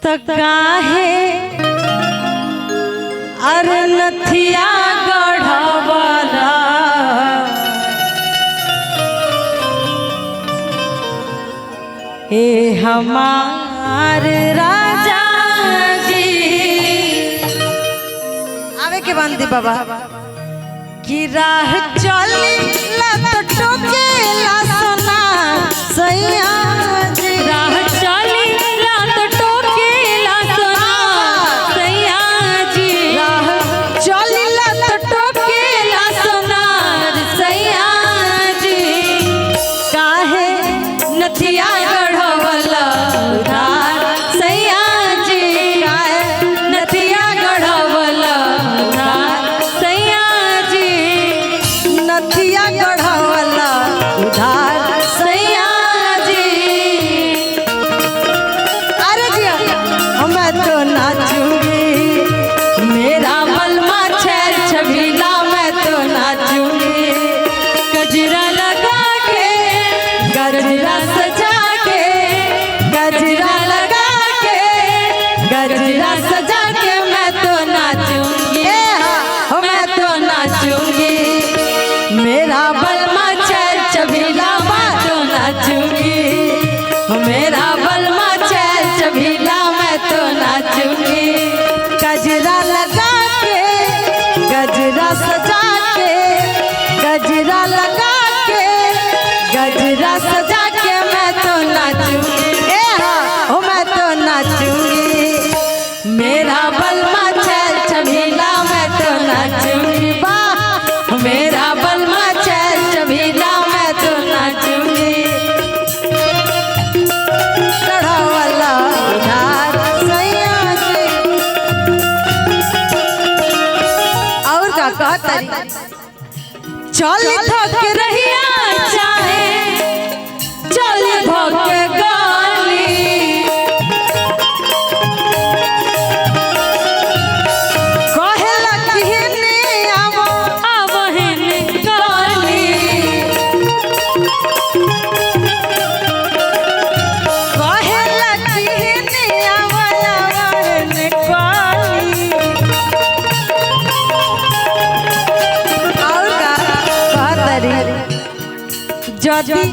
त काहे अरे नथिया गढ़वाला ए हमार राजा जी। आवे के बांधी बाबा कि राह चली ला तो टोकेला सोना सैया जी। राह चली रात टोकेला सोना सैया जी। राह चली ला तो टोकेला सोनार सैया जी। काहे नथिया गढ़वला उधार सैया जी। काहे नथिया गढ़वला उधार सैया जी। नथिया गढ़वाला उधार सैया जी। अरे जी मैं तो नाचूंगी मेरा बलमा छैल छबीला मैं तो नाचूंगी। गजरा लगा के गजरा सजा के गजरा लगा के गजरा सजा के मैं तो नाचूंगी। हो मैं तो नाचूंगी मेरा बलमा छैल छबीला मैं तो नाचूंगी। मेरा बलमा छैल छबीला मैं तो नाचूंगी। गजरा लगा के गजरा सजा के गजरा लगा के गजरा सजा के मैं तो नाचूंगी। ए हाँ, हो मैं तो नाचूंगी मेरा बलमा छैल छबीला मैं तो नाचूंगी। वाह मेरा बलमा छैल छबीला मैं तो नाचूंगी। चढ़ावला उधार सैया जी। और का कहतरी चल थक रहिया चाहे चल धोके गाली। कहेला कि ने आवो आवहन गाली। कहेला कि ने आवो आवहन काली। और का कहतरी जदि